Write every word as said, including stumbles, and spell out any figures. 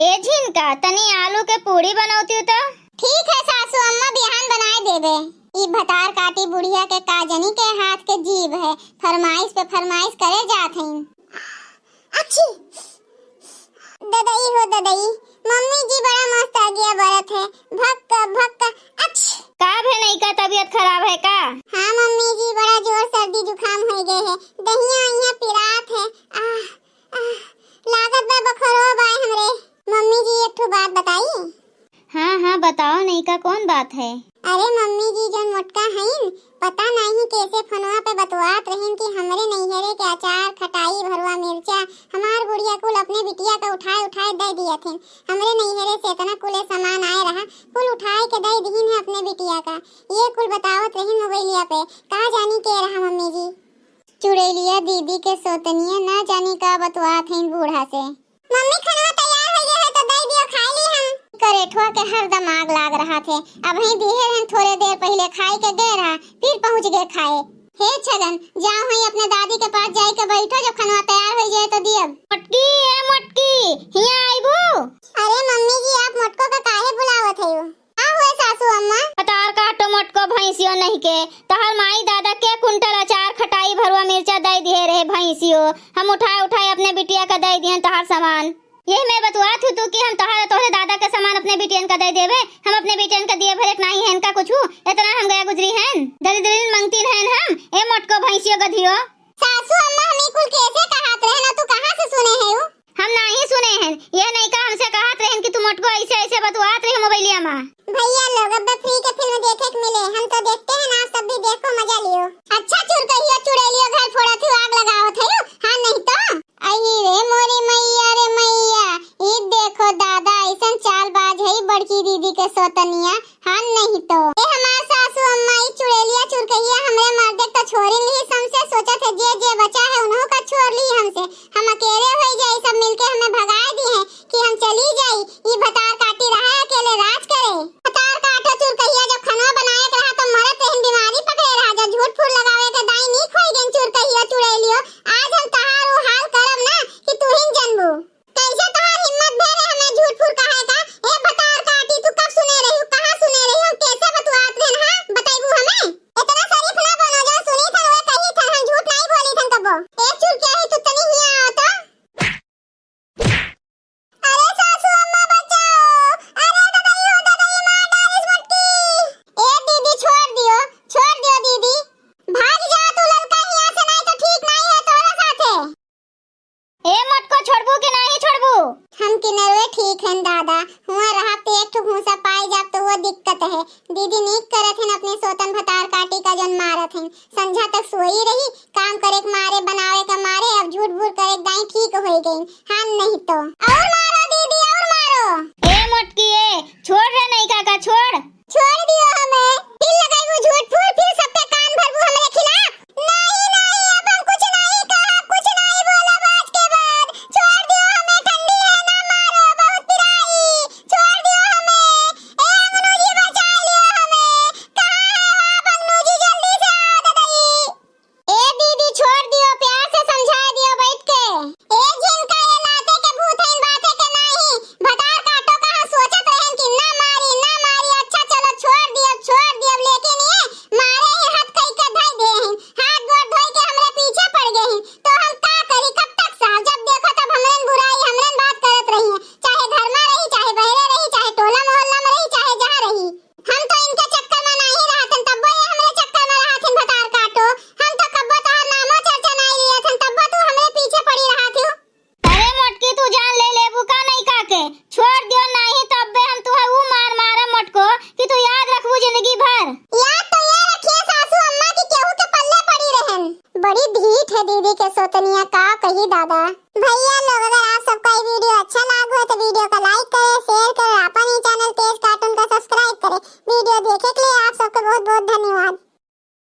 ए झिनका, तनी आलू के पूड़ी बनौतिउ त। ठीक है सासू अम्मा, बिहान बनाए देबे। ई भतार काटी बुढ़िया के का जनी के हाथ के जीभ है, फरमाइश पे फरमाइश करे जात हईन। अच्छी। ददई हो ददई, मम्मी जी बड़ा मस्त आगिया बरत है। भक्क, भक्क, अच्छ। का भे, नैका तबीयत खराब है का? हाँ मम्मी जी, बड़ा जोर सर्दी जुकाम होइ गए है, दहिया अहिया पिरात है। आह, आह, लागत बा बखरो बा हमरे। मम्मी जी, एक ठो बात बताई? हाँ, हाँ, बताओ, नैका कौन बात है? अरे मम्मी जी, जौन मोटका हईन, पता नाहीं कैसे फोनवा पे बतवात रहिन कि हमरे नैहरे के अचार, खटाई, भरुआ मिर्चा, हमार बुढ़िया कुल अपने बिटिया का उठाए उठाए दे दिया थे। हमरे नैहरे से इतना कुले सामान आए रहा, कुल उठाए के दे दिहिन है अपने बिटिया का। ये कुल बतावत रहिन मोबाइलिया पे, का जानी के रहा मम्मी जी। चुड़ैलिया दीदी के सोतनिया ना जानी का बतवात हईन बूढ़ा से। मम्मी, खाना तैयार हो गया है तो दे दियो, खा ली हम। करेठवा के हरदम आग लाग रहा थे, अबहीं दिहे रहन, थोड़े देर पहिले खाए के गए रहा, फिर पहुँच गए खाए। हे छगन, जाओ हई अपने दादी के पास जाए के बैठो, जब खाना तैयार हो जाए तो दियब। मोटकी, ए मोटकी, हिया आइबू? अरे मम्मी जी, आप मोटको का काहे बुलावत है? का हुए सासू अम्मा? भतार काटो मोटको भैंसियो नहीं के, तोहर माई दादा के कुंटल अचार, खटाई, भरुआ मिर्चा दे दिहे रहे भैंसियो, हम उठाए उठाए अपने बिटिया का दे दिहन तोहर सामान। यही मैं बतुआत हूँ तू कि हम तोहर, तोहरे दादा के सामान अपने बिटियन का दे देबे, हम अपने बिटियन का दिए भरे के नाहीं है इनका कुछ, इतना हम गया गुजरी हैं, दरिद्रीन मंगतीन हैं हम, ए मोटको भैंसियो गधियो। सासू अम्मा, हम ई कुल कैसे कहत रहे ना, तू कहाँ से सुने है उ? हम नाहीं सुने हन, ये नैका हमसे कहत रहन कि तू मोटको ऐसे ऐसे बतुआत रहे मोबाइलिया मा। भैया लोग, अब फ्री के फिल्म देखे के मिले, हम तो देखते हैं ना, आप सब भी देखो, मजा लियो। अच्छा चुरकहिया चुड़ैलियो घर फोड़त हो, आग लगावत है, हाँ नहीं तो। अही रे मोरी मैया रे मैया, ई देखो दादा, ऐसन चालबाज है बड़की दीदी के सोतनिया। हाँ नहीं तो। ए हमार सासू अम्मा, ई चुड़ैलिया चुरकहिया हमरे मर्दे क तो छोड़िन ली, समसे सोचत है जे जे बचा है उन्हों का छोड़ ली हमसे। हम अकेले होई जाई, सब मिलके हमें भगाए दी हैं कि हम चली जाई। ई भतार काटी रहा है अकेले राज करे। भतार काटो चुरकहिया, जब खनवा बनाए के रहा तो मरत रहन, बीमारी पकड़े रहा, जब झूठ फूट लगावे के दाई नीक होई गइन चुरकहिया चुड़ैलियो। आज हम तहार उ हाल करब ना कि तू ही जनबू। कैसे तोहार हिम्मत भे रे हमें झूठ फूल कहे का? ए भतार काटी, तू कब सुने रही, कहाँ सुने रही, हम कैसे बतुआत रहन, हाँ? बतैबू हमें? इतना शरीफ ना बनो, जो सुनी थन, वे कही थन, हम झूठ नहीं बोली थन कबो। ए चुरकहिया, तू तनी हिया आओ तो। अरे सासू अम्मा बचाओ, अरे ददाई हो ददाई, मार डालिस मोटकी। ए दीदी छोड़ दियो, छोड़ दियो दीदी। भाग जा तू ललका हिया से, नहीं तो ठीक नहीं है तोरा साथे। ए मोटको, छोड़बू कि नाहीं छोड़बू? हम किनरवे ठीक हन दादा, हुआं रहब त एक ठो भूसा पाई जाब त वो दिक्कत है। दीदी नीक करत हन अपने सोतन भतार काटी का जन मारत हन। संझा तक सोई रही, काम करे के मारे, बनावे के मारे, अब झूठ भूर करे के दाई ठीक होई गई। हाँ नहीं तो। और मारो दीदी, और मारो। ए मोटकी ए, छोड़ रे नैका का, छोड़। छोड़ दियो हमें, फिर लगाइबू झूठ फूल, फिर सबके कान भरबू हमरे खिलाफ। नहीं, नहीं, अब हम कुछ नहीं कहब, कुछ नहीं बोलब आज के बाद। छोड़ दियो हमें, ठंडी है, ना मारो, बहुत पिराई। छोड़ दियो हमें। ए अंगनू जी, बचा लियो हमें। कहाँ है आप अंगनू जी? जल्दी से आओ ददाई। ए दीदी, छोड़ दियो, प्यार से समझा दियो बैठ के। ए जिनका ये लाते के भूत हईन, बाते के नाही। भतार काटो कहाँ सोचत रहन कि ना मारी, ना मारी। अच्छा चलो, छोड़ दियो, छोड़ दियो, लेकिन ये मारे ही हाथ कई के धई दे हईन। हाथ गोड़ धोई के हमरे पीछे पड़ गए हईन। तो हम का करी, कब तक सहब? जब देखो तब हमरन बुराई, हमरन बात करत रही हैं। चाहे घर में रही, चाहे बहरे रही, चाहे टोला मोहल्ला में रही, चाहे जहाँ रही। हम तो इनके चक्कर में नाही रहत हन, तब्बो ये हमरे चक्कर में रहत हन भतार काटो। हम तो कब्बो तोहार नामो चर्चा नाही लियत हन, तब्बो तू हमरे पीछे पड़ी रहत हो। अरे मोटकी, तू जान ले लेबू का नैका के? छोड़ दियो, नाही तो अब्बे हम तुहे ऊ मार मारब मोटको कि तू याद रखबू जिंदगी भर। याद तो ये रखिए सासू अम्मा कि केहू के पल्ले पड़ी रहन। बड़ी ढीठ है दीदी के सोतनिया, का कही दादा। भैया लोग, अगर आप सबका ये वीडियो अच्छा लाग हो तो वीडियो का लाइक करें,